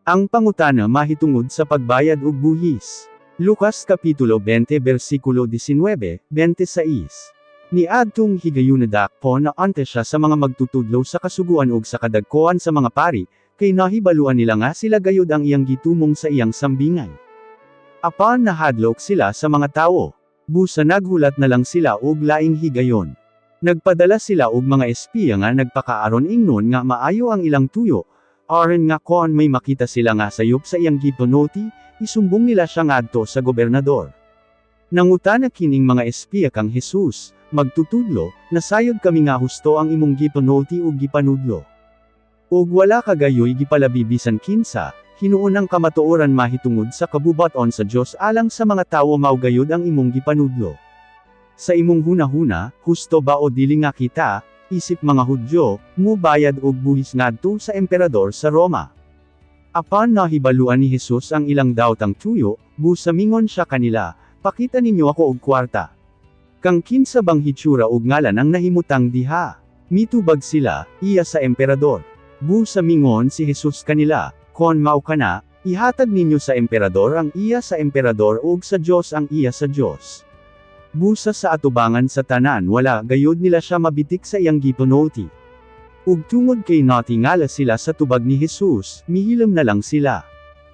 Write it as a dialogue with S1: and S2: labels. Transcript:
S1: Ang pangutana mahitungod sa pagbayad og buhis. Lucas Kapitulo 20 versikulo 19, 26. Niadtong higayuna dakpon na unta siya sa mga magtutudlo sa kasuguan ug sa kadagkoan sa mga pari, kay nahibaluan nila nga sila gayud ang iyang gitumong sa iyang sambingay. Apan nahadlok sila sa mga tawo. Busa naghulat na lang sila og laing higayon. Nagpadala sila og mga espiya nga nagpakaaron ingnon nga maayo ang ilang tuyo, aron nga kon may makita sila nga sayop sa iyang gipanulti, isumbong nila siya ngadto sa gobernador. Nangutana kining mga espiya kang Jesus, "Magtutudlo, nasayod kami nga husto ang imong gipanulti ug gipanudlo. Ug wala ka gayoy gipalabi bisan kinsa, hinuon ang kamatuoran mahitungod sa kabubut-on sa Dios alang sa mga tawo mao gayud ang imong gipanudlo. Sa imong hunahuna, husto ba o dili nga kita, isip mga Hudyo, mubayad og buhis ngadto sa emperador sa Roma?" Apan nahibaluan ni Jesus ang ilang dawtang tuyo, busa mingon siya kanila, "Pakita ninyo ako og kwarta. Kang kinsa bang hitsura ug ngalan ang nahimutang diha?" Mitubag sila, "Iya sa emperador." Busa mingon si Jesus kanila, "Kon mao kana, ihatag ninyo sa emperador ang iya sa emperador ug sa Dios ang iya sa Dios." Busa sa atubangan sa tanan wala gayud nila siya mabitik sa iyang gipanulti. Ug tungod kay natingala sila sa tubag ni Jesus, mihilom na lang sila.